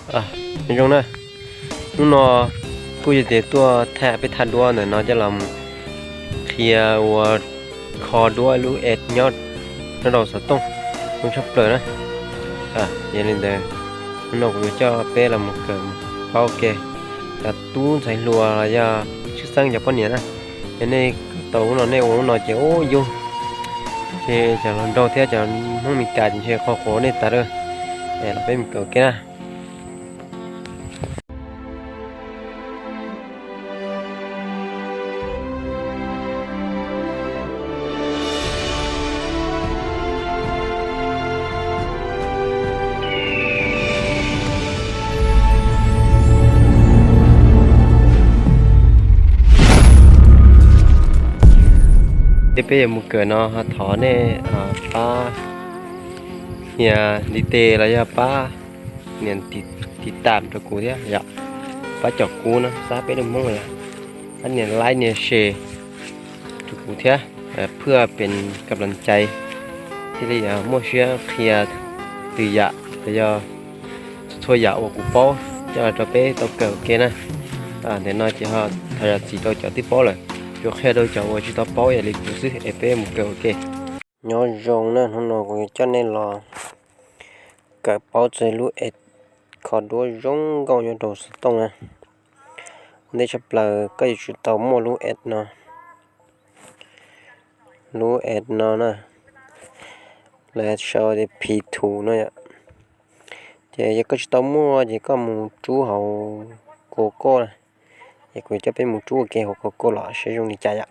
Nyob zoo na, hnub no kuj yog tias tuaj thaij peb thaj duab ntawm no coj los qhia ua kho duab lub app nyob rau xov tooj zoo tshaj plaws na. Yog li ntawd, hnub no kuv yuav coj peb los mus kawm paub ke cov tub ntxhais hluas los yog tshwj xeeb cov poj niam na. Yog nej kawm tau hnub no nej ua hnub no ces ub yug, ces cov hluas nraug thiab cov Hmoob Meskas ces ntshe qhuas qhuas nej tas lawm. Es los peb mus kawm ke na. Ces peb yuav mus kawm no ho thov nej pab nias ntiv tes los yog pab nias tiv tam rau kuv thiab yom. Pab cov kub no xab peb lub Hmoob yom, pab nias like nias share rau kuv thiab, phwj pes kam las cai thiaj li muaj siab qhia lwm yam los yog txhua yam uas kuv paub coj los rau peb tau kawm ua ke na. Ntawm no ces ho thov zam txim rau cov twb paub lawm, tsuas qhia rau cov uas tsis tau paub ib yam li kuv xwb es peb mus kawm ua ke. Nyob zoo na, hnub no kuv yuav coj nej los kawm paub txog lub app kho duab zoo nkauj nyob rau xov tooj na. Ua ntej tshaj plaws koj yuav tsum tau muaj lub app no, lub app no na, lawv sau tias P two no yom. Ces yog koj tsis tau muaj ces koj mus rub hauv Google na. Ces kuv coj peb mus rub ua ke hauv Google los saib zoo li cas yom.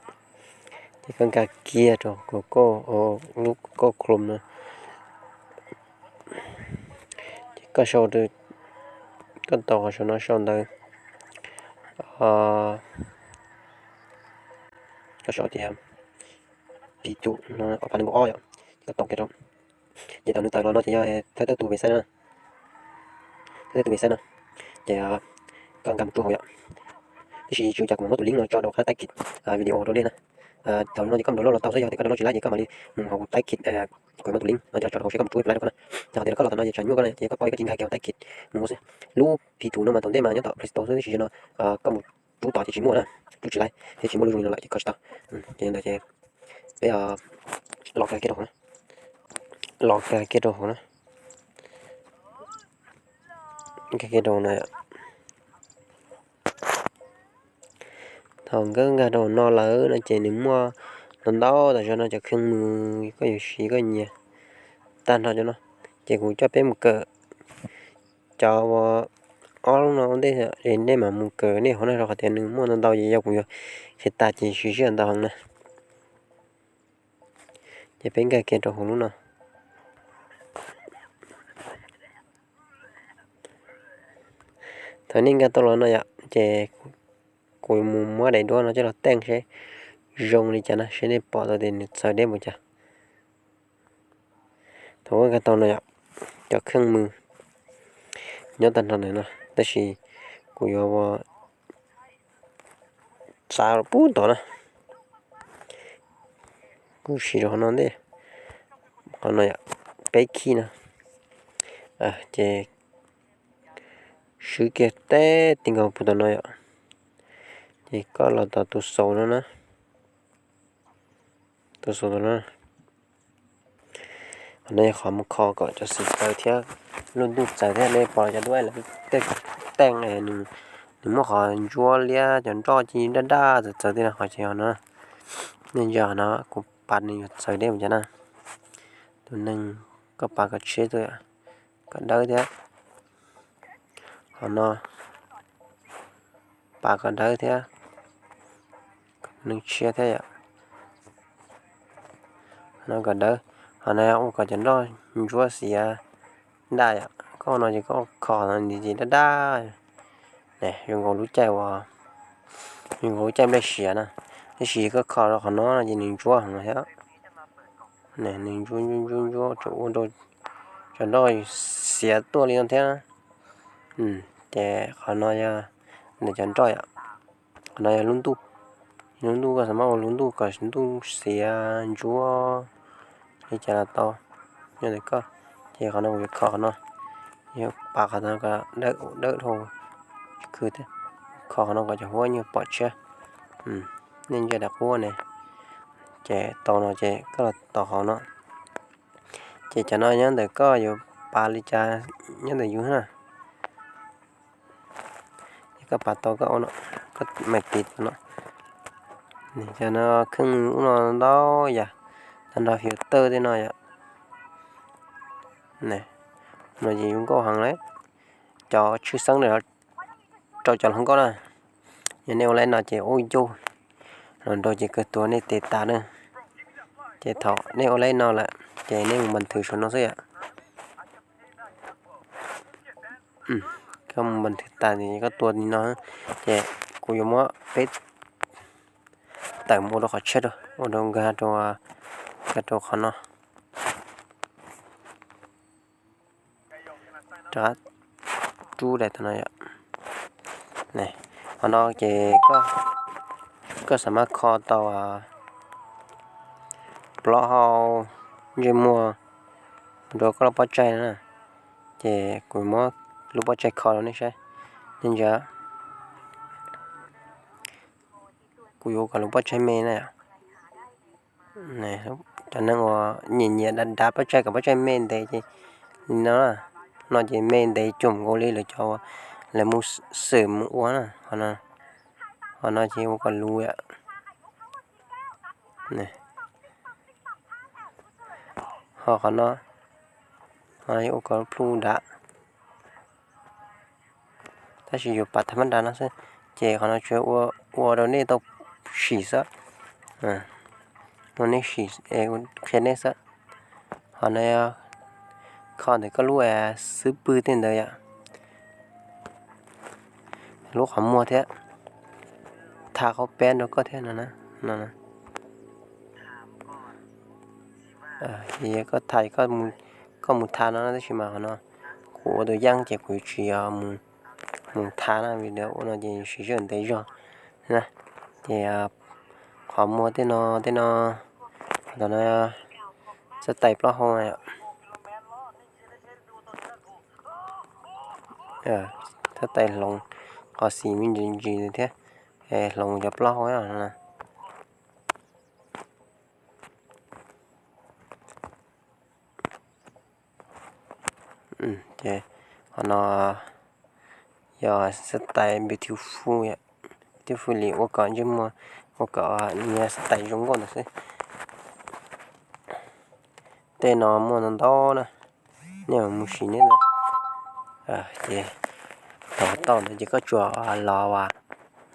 Ces koj nkag kiag rau Google, lub Google Chrome no. Ces koj sau, koj tau qhov saum no sau ntawd, koj sau tias P two no, ob phav nees nkaum ob yom. Koj tau kiag rau, ces thaum nws tawm los no ces yog thawj thawj tus website no, thawj thawj tus website no, ces koj nkag mus rub hauv yom. Tiam sis tsis ua cas kuv mam muab tus link no tso rau qab tag kis video rau nej na. Thaum no ces koj download los tau xwb, yog tias koj download tsis laib ces koj mam li mus hauv kuv tag kis, kuv muab tus link no coj los rau hauv seb koj mus rub ib pab rau koj na. Yog tias koj los thaum no ces tsam nyuaj koj na ces koj pom koj cia nkag kiag hauv tag kis mus xwb. Lub P two no mas thaum ntej mas nyob tom Play Store xwb, tiam sis no koj mus rub tod ces tsis muaj na, rub tsis laib thiab tsis muaj lub zoo li no lawm ces kho tsis tau. Ces ntawd ces peb los nkag kiag rau hauv na, los nkag kiag rau hauv na, nkag kiag rau hauv na. Thaum nkawd nkag rau hauv no lawm no ces nws muaj ntau ntau tas zog no cov kheej mws koj yuav siv koj nyias tag nrho cov no. Ces kuv coj peb mus kawm cov uas ob lub no ua ntej, es nej mam mus kawm nej hauv no rau qhov tias nws muaj ntau ntau ces yog kuv yuav qhia tas ces siv sij hawm ntau heev na. Ces peb nkag kiag rau hauv lub no. Thaum nej nkag tau los no yom, ces kuv mus muab daim duab no coj los teej seb zoo li cas na, seb nej pom tau tias nws txawv deb npaum cas. Thaum nkag tau no yom, cov kheej mws nyob tag nrho ntawm no, tab sis kuv yuav ua txav pub tod na. Kuv siv rau qhov no ntej, qhov no yom, peb khij no. Ces swb kiag teb ti nkaus puag tom no yom. Ces koj los tom tus xaus no na. Tus xaus no. Qhov no yog qhov mus kho kom cov xim txawv thiab lub ntuj txawv thiab, nej pom cov duab lawv tej teej, nws muab qhov ntsuab liab cov nroj ci daj daj txawv txawv tej no qhov ces no. Nej ntsia qhov no kuv pab nws yuav txawv deb mus cas na. Tus neeg koj pab kom tshiab tuaj, kom dawb thiab. Qhov no pab kom dawb thiab, neeg tshiab thiab yom. Qhov no kom dawb, qhov no ua kom cov nroj ntsuab xiav daj yom. Koj no ces koj kho no nws ces daj daj. Zoo nkaus lub caij uas, zoo nkaus lub caij nplej siav na. Tab sis koj kho rau qhov no no ces nws ntsuab heev thiab. Nws ntsuab ntsuab ntsuab ntsuab tseem ua rau cov nroj xiav tuaj li no thiab. Ces qhov no yog ntawm cov nroj yom. Qhov no yog lub ntuj, lub ntuj koj xav muab ua lub ntuj kom ntuj xiav ntsuab li cas los tau, nyob ntawm koj. Ces qhov no kuv yuav kho qhov no, Yog pas qhov no kom dawb dawb dhau, khwv, kho qhov no kom cov huab nyuag pom tshiab. Nej ntsia daim qub ne, ces tau no ces koj los tau hauv no. Ces cov no nyob ntawm koj yuav pas li cas nyob ntawm yus na. Ces koj pas tau koj ua no, koj mam tiv tau no. Cov no kheej ub no ntau yam, tag nrho filter tej no yom. No ces zoo nkauj heev lawm. Cov tshwj xeeb rau cov hluas nkauj na, yog nej ua li no ces ua ncauj los nrau ces kawg tuag nej tes tas na. Ces thaum nej ua li no lawm ces nej mus npas nthwv saum no xwb yom. Koj mus npas nthwv tas koj tua li no, ces kuv yuav muab peb tawm mus ua rau qhov tsheb rau, ua rau nkag rau, nkag rau qhov no. Rov qab rub daim no yom. Qhov no ces koj xam maj kho tau plaub hau ntsej muag rau koj lub pob tsaig na. Ces kuv muab lub pob tsaig kho rau nej saib. Nej ntsia, kuv yuav kom lub pob tsaig me na. Cov neeg uas nyiam nyiam dav dav pob tsaig kom pob tsaig me ntev ces li no, no ces me ntev cuag nkaus li lawv cov uas lawv mus xwm mus ua na. Qhov no ces ua kom luv yom. Ho qhov no ua kom plhu dav. Tab sis yuav pas thaj mab nra no xwb, ces qhov no tsuas ua rau nej tau sim xwb, ua nej sim, qhia nej xwb. Qhov no kho ntawm koj lub xub pwg tej ntawd yom, lub qhov muag thiab, tha qhov peb rau koj thiab no. Koj tha, koj mus tha no tab sis mas qhov no kuv ua tus yeej ces kuv tsis mus tha na, vim ua no ces siv zog ntev zog. Ces qhov muag tej no, tej no, qhov no xab tais plaub hau, xab tais hloov qhov xis me ntsis ntsis thiab, hloov cov plaub hau. Ces qhov no yog xab tais beautiful, beautiful li ua kom ntsej muag, ua kom nyias xab tais zoo nkauj ntawd xwb. Tej no muaj ntau ntau na, nej mus sim nej ntawd. Ces thaum tau ntawd ces koj tsuas los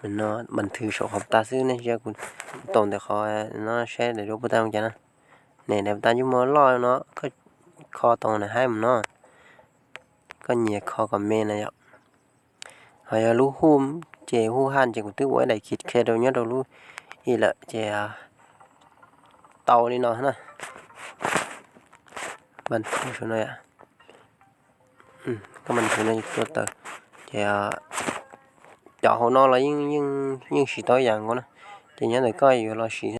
npas nthwv saum qhov tas xwb, nej ntsia kuv tau ntawm qhov no saib daim duab puas tau cas na. Ne daim puas tau ntsej muag loj no, koj kho tau na haib mus no, koj nyias kho kom me na yom. Ho yog lub hu, ces hu haj ces kuv twb ua ib daim khiv qhia rau nyob rau lub ib lawm ces tau li no na. Npas nthwv saum no, koj npas nthwv no tua tawm, ces cov hauv no los yeej siv tau ib yam nkaus na, ces nyob ntawm koj yuav los siv.